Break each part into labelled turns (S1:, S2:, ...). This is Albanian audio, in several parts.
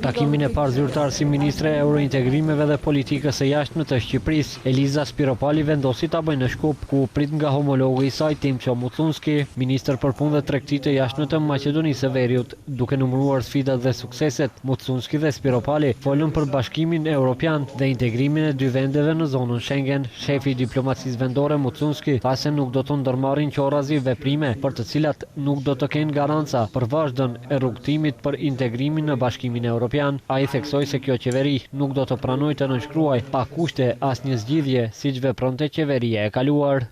S1: Takimin e parë zyrtar si ministre e Eurointegrimeve dhe Politikës së Jashtme të Shqipërisë, Eliza Spiropali vendosi ta bëjë në Shkup, ku u prit nga homologu i saj Timço Mucunski, ministër për Punë dhe Tregti të Jashtme të Maqedonisë së Veriut. Duke numëruar sfidat dhe sukseset, Mucunski dhe Spiropali folën për Bashkimin Europian dhe integrimin e dy vendeve në zonën Schengen. Shefi i diplomacisë vendore Mucunski tha se nuk do të ndërmarrin qorrazi veprime për të cilat nuk do të kenë garanca për vazhdën e rrugëtimit për integrimin në Bashkimin Europian. Ai theksoi se kjo qeveri nuk do të pranojë të nënshkruajë pa kushte asnjë zgjidhje, siç vepronte qeveria e kaluar.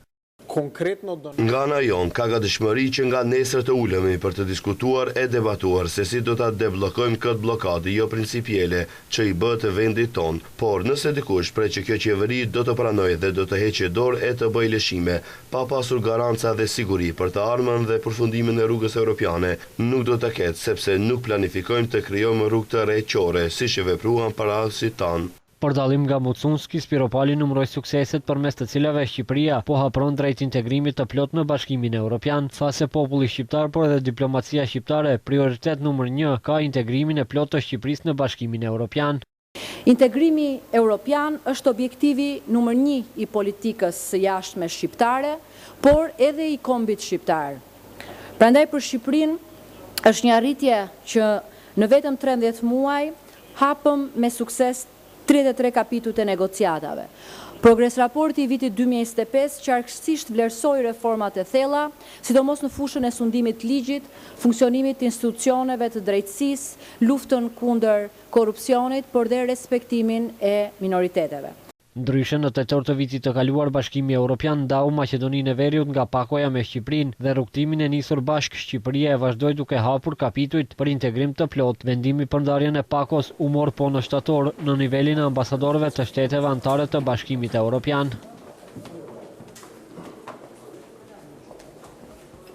S2: Nga ana jonë, ka gatishmëri që nga nesër të ulemi për të diskutuar e debatuar se si do ta debllokojmë këtë bllokadë joprincipiele që i bëhet vendit tonë. Por, nëse dikush pret që kjo qeveri do të pranojë dhe do të heqë dorë e të bëjë lëshime, pa pasur garanca dhe siguri për të ardhmen dhe përfundimin e rrugës europiane, nuk do të ketë, sepse nuk planifikojmë të krijojmë rrugë të re qorre, siç vepruan paraardhësit tanë.
S1: Për dallim nga Mucunski, Spiropali numëroi sukseset përmes të cilave Shqipëria po hapëron drejt integrimit të plotë në Bashkimin Europian. Tha se populli shqiptar por edhe diplomacia shqiptare prioritet numër një ka integrimin e plotë të Shqipërisë në Bashkimin Europian.
S3: Integrimi europian është objektivi numër një i politikës së jashtme shqiptare, por edhe i kombit shqiptar. Prandaj për Shqipërinë është një arritje që në vetëm 13 muaj hapëm me sukses 33 kapitujt e negociatave. Progres-raporti i vitit 2025 qartësisht vlerësoi reformat e thella, sidomos në fushën e sundimit të ligjit, funksionimit të institucioneve të drejtësisë, luftën kundër korrupsionit, por dhe respektimin e minoriteteve.
S1: Ndryshe, në tetor të vitit të kaluar, Bashkimi Europian ndau Maqedoninë e Veriut nga pakoja me Shqipërinë dhe rrugëtimin e nisur bashkë, Shqipëria e vazhdoi duke hapur kapitujt për integrim të plotë. Vendimi për ndarjen e pakos u mor po në shtator, në nivelin e ambasadorëve të shteteve anëtare të Bashkimit Europian.